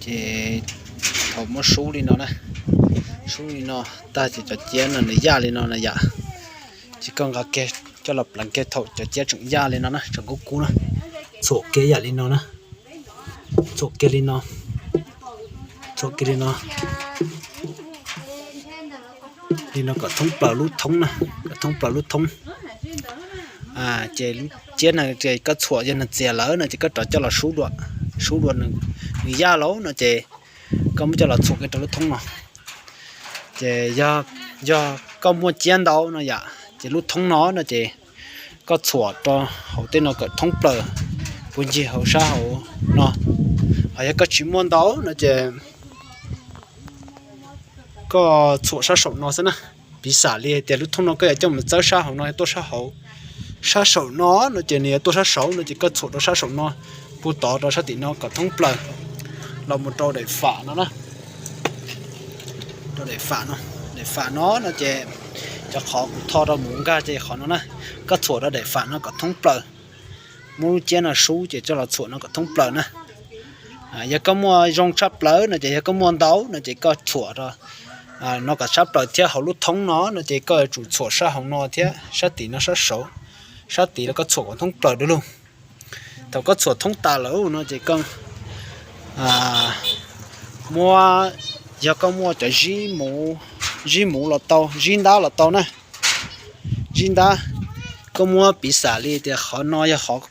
Ces thaum muab sub li no na, sub li no tag ces cov ciab no nws yaj li no na yom. Ces koj nqa kiag coj los pleev kiag thaum cov ciab tseem yaj li no na, tseem kub kub na, txhuam kiag yam li no na, txhuam kiag li no, txhuam kiag li no, li no kom thoob plaws lub thoob na, kom thoob plaws lub thoob. Ces lub ciab no ces koj txhuam yog nws txias lawm no ces koj rov coj los sub dua, sub dua nws yaj lawm no ces koj muab coj los txhuam kiag rau lub thoob no. Ces yog koj muaj ciab ntau no yom, ces lub thoob no no ces koj txhuam rau hauv tej no kom thoob plaws puag ncig hauv sab hauv no. Ho yog koj tsis muaj ntau no ces koj txhuam sab saum no xwb na. Piv xam li hais tias lub thoob no koj yuav coj mus txawb sab hauv no tuaj sab hauv, sab saum no no ces nws yuav tuaj sab saud no ces koj txhuam rau sab saum no, puag tod rau sab tim no kom thoob plaws los mus rau daim fam no na. Rau daim fam no, daim fam no no ces cov qhov kuv tho rau mus nkag ces qhov no na, koj txhuam rau daim fam no kom thoob plaws. Muab lub ciab no sub ces coj los txhuam no kom thoob plaws na. Yog koj muaj zoo tshaj plaws no ces yog koj muaj ntau no ces koj txhuam rau no kom tshaj plaws thiab hauv lub thoob no no ces koj yuav tsum txhuam sab hauv no thiab sab tim no sab saud, sab tid los koj txhuam kom thoob plaws dua lug. Thaum koj txhuam thoob tas lawm no ces koj muab, yog koj muaj cov zib muv los tau, zib ntab los tau na, zib ntab. Koj muab piv xam li tias qhov no yog qhov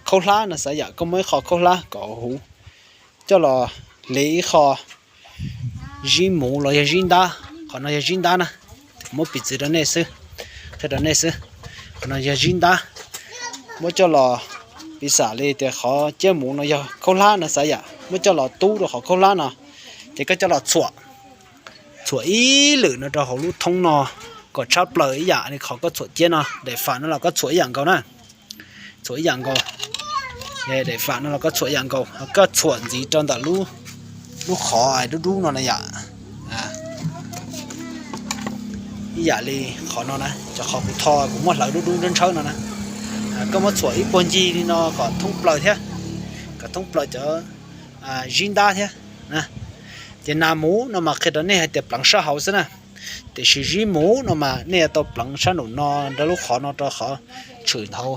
khaub hlab no xav yam, koj muab ib qho khaub hlab kom huv coj los hliv ib qho zib muv los yog zib ntab. Qhov no yog zib ntab na, muab piv txwv rau nej xwb, qhia rau nej xwb. Qhov no yog zib ntab, muab coj los, piv xam li tias qhov ciab muv no yog khaub hlab no xav yam, muab coj los tub rau qhov khaub hlab no, ces koj coj los txhuam, txhuam ib lwm no rau hauv lub thoob no kom tshab plaws ib yam li qhov koj txhuam ciab no. Daim fam no los koj txhuam ib yam nkaus na, txhuam ib yam nkaus. Daim fam no los koj txhuam ib yam nkaus, koj txhuam ntxiv rau ntawm lub qhov dub dub no na yom. Ib yam li qhov no na, cov qhov kuv tho kuv muab hlawv dub dub ntshawb ntshawb no na, koj muab txhuam ib puag ncig li no kom thoob plaws thiab, kom thoob plaws cov zib ntab thiab. Ces nas muv no mas qhia rau nej hais tias pleev sab hauv xwb na, tiam sis zib muv no mas nej yuav tau pleev sab nraum no nrog lub qhov no rau qhov tshwm hauv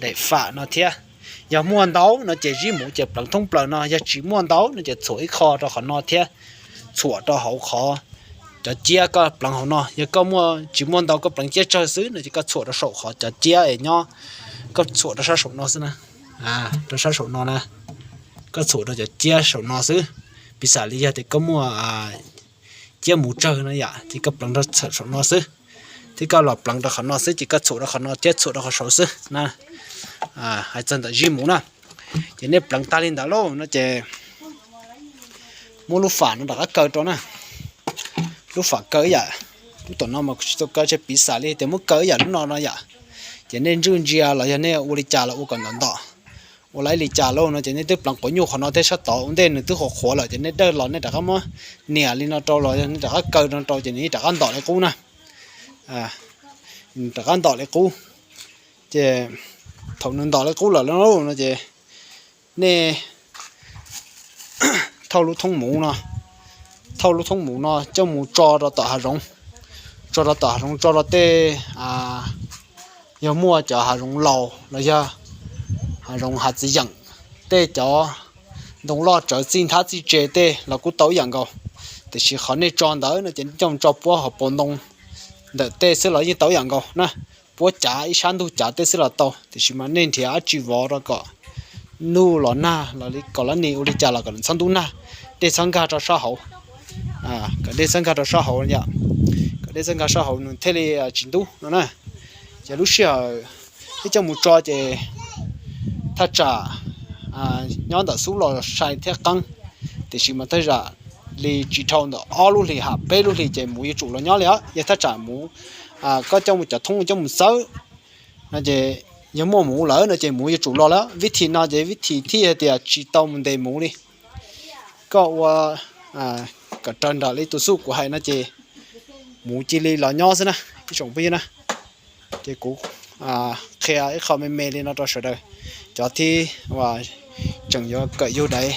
daim fam no thiab. Yog muaj ntau no ces zib muv ces pleev thoob plaws no, yog tsis muaj ntau no ces txhuam ib qho rau qhov no thiab, txhuam rau hauv qhov cov ciab koj pleev hauv no. Yog koj muaj tsis muaj ntau koj pleev ciab tsawg xwb no ces koj txhuam rau saum qhov cov ciab es nyob, koj txhuam rau sab saum no xwb na, rau sab saum no na, koj txhuam rau cov ciab saum no xwb. Piv xam li yog tias koj muaj ciab muv tsawg no yom ces koj pleev rau saum no xwb, thiab koj los pleev rau qhov no xwb ces koj txhuam rau qhov no thiab txhuam rau qhov saud xwb na. Hais txog ntawm zib muv na, ces nej pleev tag li ntawd lauj no ces muab lub fam no rov qab kaw rau na. Lub fam kaw ib yam, lub tom no mas kuv tsis tau kaw, piv xam li tias muab kaw ib yam lub no no yom. Ces nej ntswj ntsia los yog nej ua li cas los ua kom ntawm ntawm, ua li cas lauj no ces nej twb pleev quav nyuj qhov no thiab sab tod ua ntej nws twb qhuav qhuav lawm ces nej dawj los nej rov qab muab nias li no rau los yog nej rov qab kaw no rau ces nws rov qab ntom li qub na. Rov qab ntom li qub. Ces thaum nws ntom li qub lawm no ces nej thauj lub thoob muv no, thauj lub thoob muv no coj mus tso rau tom hav zoov, tso rau tom hav zoov, tso rau tej, yog muaj cov hav zoov laus los yog hav zoov hav txiv yeem, tej cov ntoo loj tsawv txij nthab txij tse tej los kuj tau ib yam nkaus. Tiam sis qhov nej tso ntawd no ces coj mus tso puab hauv paus ntoo ntawm tej xwb los yeej tau ib yam nkaus na. Puab cav ib sab ntug cav tej xwb los tau, tiam sis mas nej nrhiav dab tsi vov rau kom ntuj los nag los li kom lab nis ua li cas los kom nws txhob ntub nag, dej txhob nkag rau sab hauv, kom dej txhob nkag rau sab hauv yom, kom dej txhob nkag sab hauv nws thiaj li tsis ntub no na. Ces lub sij hawm ib coj mus tso ces thaj tsam nyob ntawm xub los sai thiab qeeb, tiam sis mas thaj tsam li tsis dhau ntawm ob lub hlis ham peb lub hlis ces muv yuav tsum los nyob li os. Yog thaj tsam muv, koj coj mus cov thoob coj mus txawb no ces yog muaj muv lawm no ces muv yuav tsum los lawm. Vib thim no ces vib thim thiaj hais tias tsis tau mus ntes muv li. Koj ua kom raws nraim li tus xuj kuv hais no ces muv cia li los nyob xwb na ib tsoom phooj ywg na. Ces kuv qhia ib qho me me li no rau sawv daws, cov thib uas tseem yuav kawm yug daiv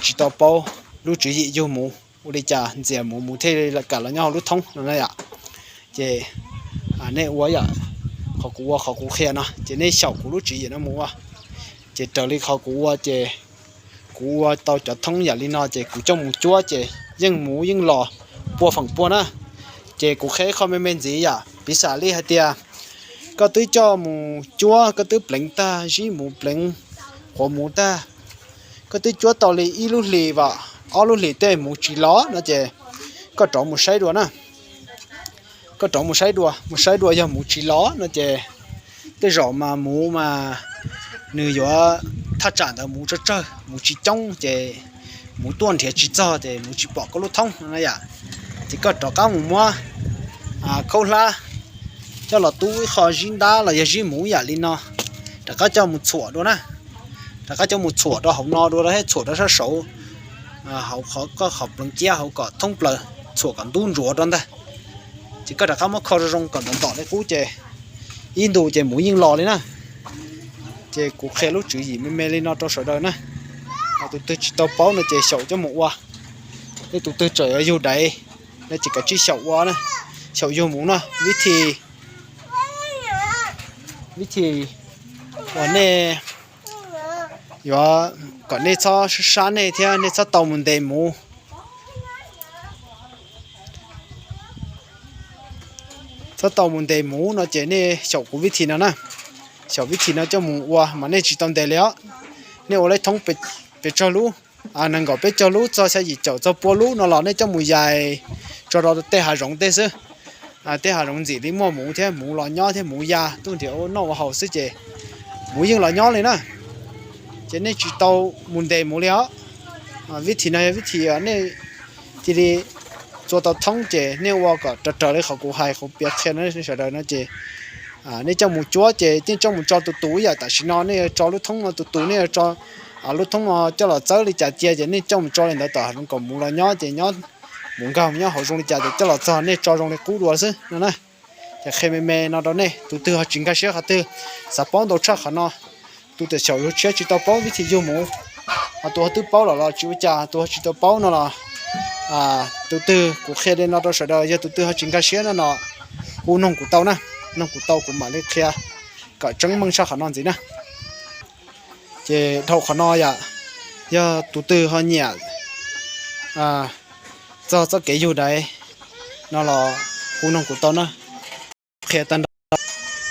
tsis tau paub lub tswv yim yug muv ua li cas ntxias muv, muv thiaj li kam los nyob hauv lub thoob no na yom. Ces nej ua yom, qhov kuv ua, qhov kuv qhia no ces nej xyaum kuv lub tswv yim no mus ua. Ces raws li qhov kuv ua ces kuv ua tau cov thoob yam li no ces kuv coj mus cuab ces yeej muv yeej los pua feem pua na. Ces kuv qhia ib qho me me ntxiv yom, piv xam li hais tias koj twb coj mus cuab, koj twb pleev tag, zib muv pleev, quav muv tag, koj twb cuab tau li ib lub hlis vam ob lub hlis tej muv tsis los no ces koj rov mus saib dua na. Koj rov mus saib dua, mus saib dua yog muv tsis los no ces tej zaum mas muv mas nws yuav thaj tsam ntawd muv tsawg tsawg, muv tsis coob ces muv tuaj nrhiav tsis txog ces muv tsis pom koj lub thoob no yom. Ces koj rov qab mus muab khaub hlab coj los tub ib qho zib ntab los yog zib muv yam li no, rov qab coj mus txhuam dua na. Rov qab coj mus txhuam rau hauv no dua thiab txhuam rau sab saud, hauv qhov koj qhov pleev ciab hauv kom thoob plaws, txhuam kom ntub ntsuav rau ntag. Ces koj rov qab muab kho zoo zoo kom ntov ntom li qub ces ib ntus ces muv yeej los li na. Ces kuv qhia lub tswv yim me me li no rau sawv daws na. Tus twg tsis tau paub no ces xyaum coj mus ua. Nej tus twg tseem yuav yug daiv no ces kav tsij xyaum ua na, xyaum yug muv na. Vib thi, vib thi uas nej yuav kom nej txhob sab sab nej thiab nej txhob tau mus ntes muv. Txhob tau mus ntes muv no ces nej xyaum kuv vib thi no na. Xyaum vib thi no coj mus ua mas nej tsis tau ntes li os. Nej ua lub thoob pes tsawg lub, nees nkaum peb caug lub txog xya yim caum txog pua lub no los nej coj mus yais tso rau tej hav zoov tej xwb. Tej hav zoov ntxim li muaj muv thiab, muv los nyob thiab muv ya tuaj nrhiav ua noj ua haus xwb ces muv yeej los nyob li na. Ces nej tsis tau mus ntes muv li os. Vib thi no yog vib thi nej cia li txua tau thoob ces nej ua kom raws raws li qhov kuv hais qhov piav qhia no sawv daws no ces nej coj mus cuab ces nej coj mus tso tus tus ib yam tam sim no nej yuav tso lub thoob no tus tus, nej yuav tso lub thoob no coj los txawb li cas cia ces nej coj mus tso li ntawd tom hav zoov kom muv los nyob ces nyob, muv nkag nyob hauv zoo li cas ces coj los txog nej tso zoo li qub dua xwb no na. Ces qhia me me no rau nej, tus twg ho tsis nkag siab qhov twg, xav paub ntau tshaj qhov no, tus twg xyaum yug tshiab tsis tau paub vib thi yug muv, ho tus ho twb paub lawm los tsis ua cas, tus ho tsis tau paub no los tus twg kuv qhia li no rau sawv daws, yog tus twg ho tsis nkag siab no no hu noog kuv tau na, noog kuv tau kuv mam li qhia kom tseeb meej tshaj qhov no ntxiv na. Ces dhau qhov no yom, yog tus twg ho nyiam txog txoj kev yug daiv no los hu noog kuv tau na. Qhia tag nrho,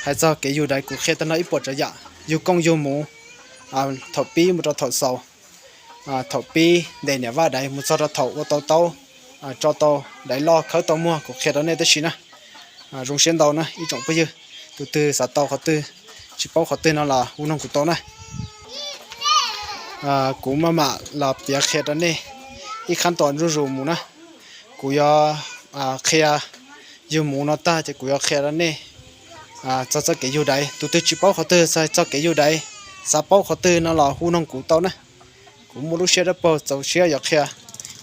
hais txog kev yug daiv kuv qhia tag nrho ib puas tsav yam, yug kooj yug muv, thaum pib mus rau thaum xaus, thaum pib ntes niam vaj daiv mus txog rau thaum ua tau taub, tso tau daiv loj khawb tau muag kuv qhia rau nej tab sis na. Zoo siab ntau na ib tsoom phooj ywg, tus twg xav tau qhov twg, tsis paub qhov twg no los hu noog kuv tau na. Kuv maj mam los piav qhia rau nej ib khab tos zuj zus mus na. Kuv yuav qhia yug muv no tag ces kuv yuav qhia rau nej txog txoj kev yug daiv. Tus twg tsis paub qhov twg txog txoj kev yug daiv, xav paub qhov twg no los hu noog kuv tau na. Kuv muaj lub siab dawb paug txaus siab yuav qhia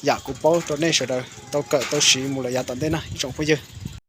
yam kuv paub rau nej sawv daws tau kawm tau siv mus lawm yav tom ntej na ib tsoom phooj ywg.